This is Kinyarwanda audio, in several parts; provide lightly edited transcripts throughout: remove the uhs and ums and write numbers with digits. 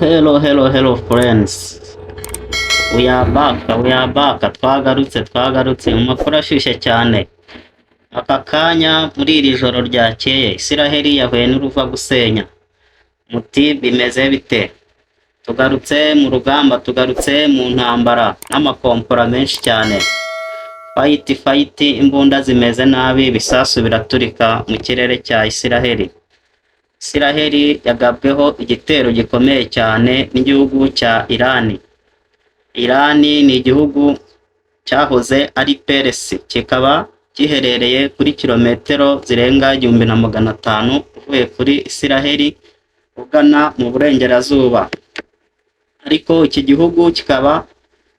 Hello, hello, hello friends. We are back, we are back. Twagarutse, twagarutse mu makuru ashyushye cyane. Aka kanya muri iri joro ryakeye, Isiraheli yahuye n'uruva gusenya. Muti bimeze bite? Tugarutse mu rugamba, tugarutse mu ntambara n'amakompora menshi cyane. Fight, fight, imbunda zimeze nabi, ibisasu biraturika mu kirere cya Isiraheli. Isiraheli yagabweho igitero gikomeye cyane n'igihugu cya Irani. Irani ni igihugu cyahoze ari Peresi, kikaba giherereye kuri kilometero zirenga 1500 uvuye kuri Isiraheli ugana mu burengerazuba. Ariko iki gihugu kikaba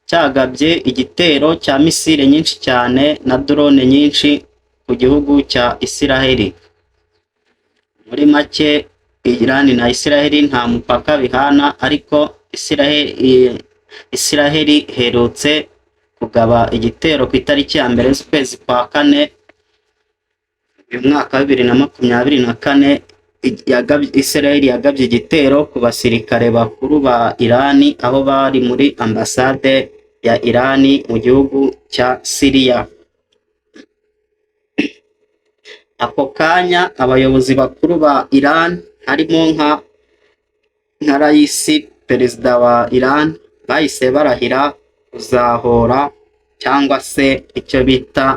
cyagabye igitero cya misile nyinshi cyane na drone nyinshi ku gihugu cya Isiraheli. Muri make, Irani na Isiraheli nta mupaka bihana, ariko Isiraheli iherutse kugaba igitero ku itariki ya 1 z'ukwezi kwa kane uyu mwaka wa 2024. Isiraheli yagabye igitero ku basirikare bakuru ba Irani aho bari muri ambasade ya Irani mu gihugu cya Siriya. Ako kanya abayobozi bakuru ba Iran, harimo nka Raisi, perezida wa Iran, bahise barahira kuzahora cyangwa se icyo bita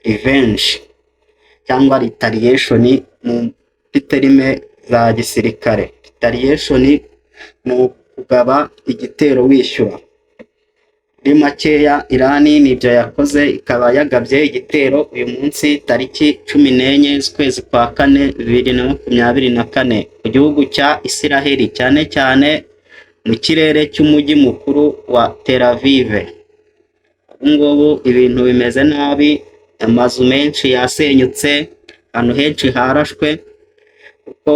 revenge cyangwa retaliation mu terme za gisirikare. Retaliation ni ukugaba igitero wishyura. Muri makeya, Irani nibyo yakoze, ikaba yagabye igitero uyu munsi tariki 14 z'ukwezi kwa kane 2024 ku gihugu cya Isiraheli, cyane cyane mu kirere cy'umujyi mukuru wa Tel Aviv. Ubu ngubu ibintu bimeze nabi, amazu menshi yasenyutse, ahantu henshi harashwe, kuko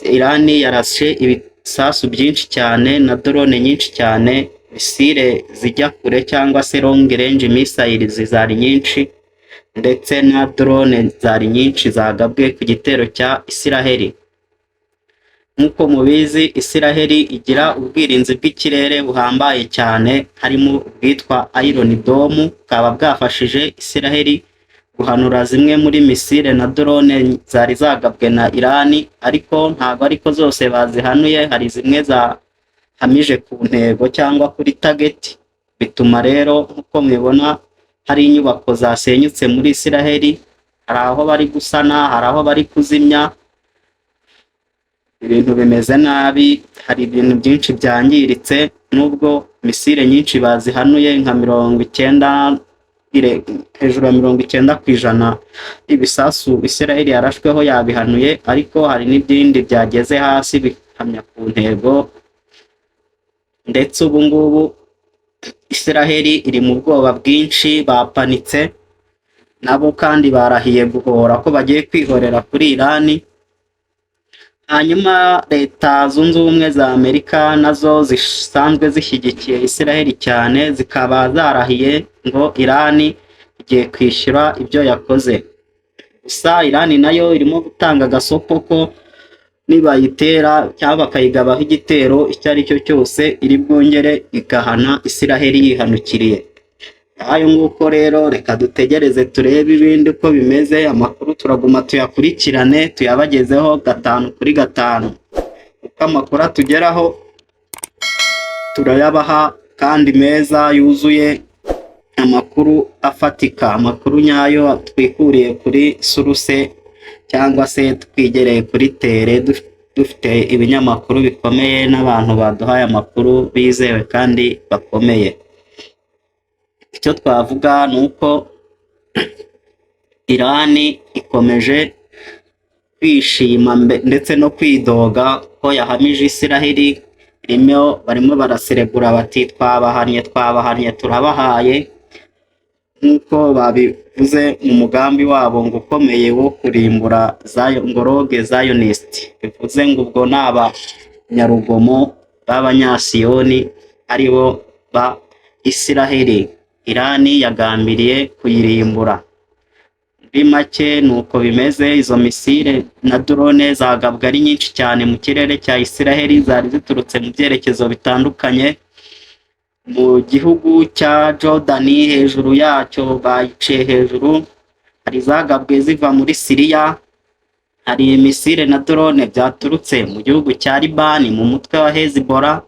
Irani yarashe ibisasu byinshi cyane na drone nyinshi cyane, misile zijya kure cyangwa se long range missiles zari nyinshi, ndetse na drone zari nyinshi zagabwe ku gitero cya Isiraheli. Nk'uko mubizi, Isiraheli igira ubwirinzi bw'ikirere buhambaye cyane, harimo ubwitwa Iron Dome, bukaba bwafashije Isiraheli guhanura zimwe muri misile na drone zari zagabwe na Irani, ariko ntabwo ariko zose bazihanuye, hari zimwe zahamije ku ntego cyangwa kuri target, bituma rero nk'uko mubibona hari inyubako zasenyutse muri Isiraheli, hari aho bari gusana, hari aho bari kuzimya, ibintu bimeze nabi, hari ibintu byinshi byangiritse, nubwo misile nyinshi bazihanuye, nka 90, hejuru ya 90% ibisasu Isiraheli yarashweho yabihanuye, ariko hari n'ibindi byageze hasi bihamya ku ntego, ndetse ubu ngubu Isiraheli iri mu bwoba bwinshi, bapanitse nabo kandi barahiye guhora ko bagiye kwihorera kuri Irani. Hanyuma Leta Zunze Ubumwe za Amerika nazo zisanzwe zishyigikiye Isiraheli cyane, zikaba zarahiye ngo Irani igiye kwishyura ibyo yakoze. Gusa Irani nayo irimo gutanga agasopo ko nibayitera cyangwa bakayigabaho igitero icyo ari cyo cyose, iri bwongere igahana Isiraheli yihanukiriye. Ayo nguko rero, reka dutegereze turebe ibindi uko bimeze. Amakuru turaguma tuyakurikirane, tuyabagezeho gatanu kuri gatanu. Uko amakuru atugeraho turayabaha kandi meza yuzuye, amakuru afatika, amakuru nyayo twikuriye kuri source cyangwa se twigereye kuri terrain, dufite ibinyamakuru bikomeye n'abantu baduhaye amakuru bizewe kandi bakomeye. Icyo twavuga ni uko Irani ikomeje kwishima ndetse no kwidoga ko yahamije Isiraheli, irimo barimo baraserebura bati: "Twabahannye, twabahannye, turabahaye," nk'uko babivuze mu mugambi wabo ngo ukomeye wo kurimbura ngo rogue Zionist, bivuze ngo ubwo ni abanyarugomo b'abanyasiyoni, aribo ba Isiraheli. Irani yagambiriye kuyirimbura. Muri make ni uko bimeze. Izo misile na drone zagabwe ari nyinshi cyane mu kirere cya Isiraheli, zari ziturutse mu byerekezo bitandukanye. Mu gihugu cya Jordani hejuru yacyo bayiciye hejuru, hari izagabwe ziva muri Siriya, hari misile na drone byaturutse mu gihugu cya Libani mu mutwe wa Hezbollah,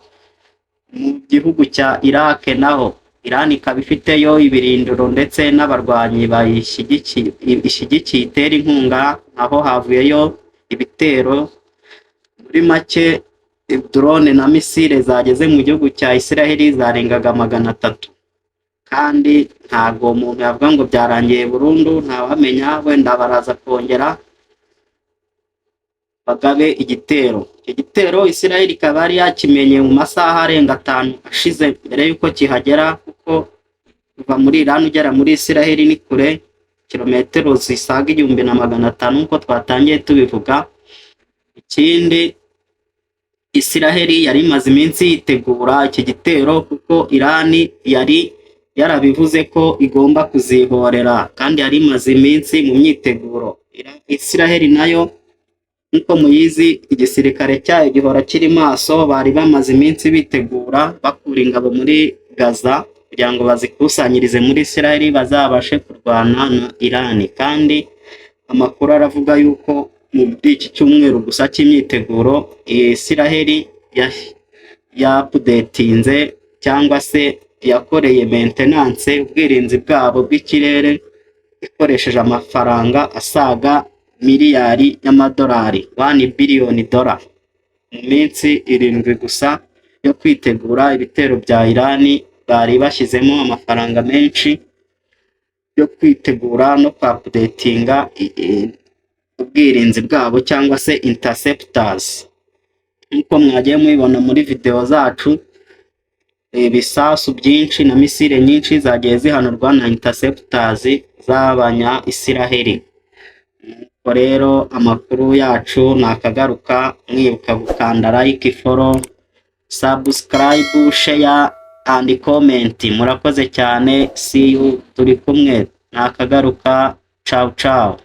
mu gihugu cya Iraq naho Iran ikaba ifiteyo ibirindiro ndetse n'abarwanyi bayishyigikiye, ishyigikiye, itera inkunga, naho havuyeyo ibitero. Muri make, drone na misile zageze mu gihugu cya Isiraheli zarengaga 300, kandi ntabwo umuntu yavuga ngo byarangiye burundu, ntawamenya, wenda baraza kongera bagabe igitero. Icyo gitero Isiraheli ikaba yari yakimenye mu masaha arenga 5 ashize mbere y'uko kihagera, kuko kuva muri Iran ugera muri Isiraheli ni kure, kilometero zisaga 1500 nk'uko twatangiye tubivuga. Ikindi, Isiraheli yari imaze iminsi yitegura iki gitero, kuko Irani yari yarabivuze ko igomba kuzihorera, kandi yari imaze iminsi mu myiteguro. Isiraheli nayo nk'uko muyizi, igisirikare cyayo gihora kiri maso, bari bamaze iminsi bitegura, bakura ingabo muri Gaza kugira ngo bazikusanyirize muri Isiraheli bazabashe kurwana na Irani. Kandi amakuru aravuga yuko muri iki cyumweru gusa cy'imyiteguro, Isiraheli yaupdatinze cyangwa se yakoreye maintenance ubwirinzi bwabo bw'ikirere ikoresheje amafaranga asaga miliyari y'amadolari, $1 billion, mu minsi 7 gusa yo kwitegura ibitero bya Irani. Bari bashyizemo amafaranga menshi yo kwitegura no kwaupdatinga ubwirinzi bwabo cyangwa se interceptors. Nk'uko mwagiye mubibona muri video zacu, ibisasu byinshi na misile nyinshi zagiye zihanurwa na interceptors z'abanya Isiraheli. Nuko rero amakuru yacu nakagaruka, mwibuka gukanda like, follow, subscribe, share and comment. Murakoze cyane, see you, turi kumwe, nakagaruka, ciao ciao.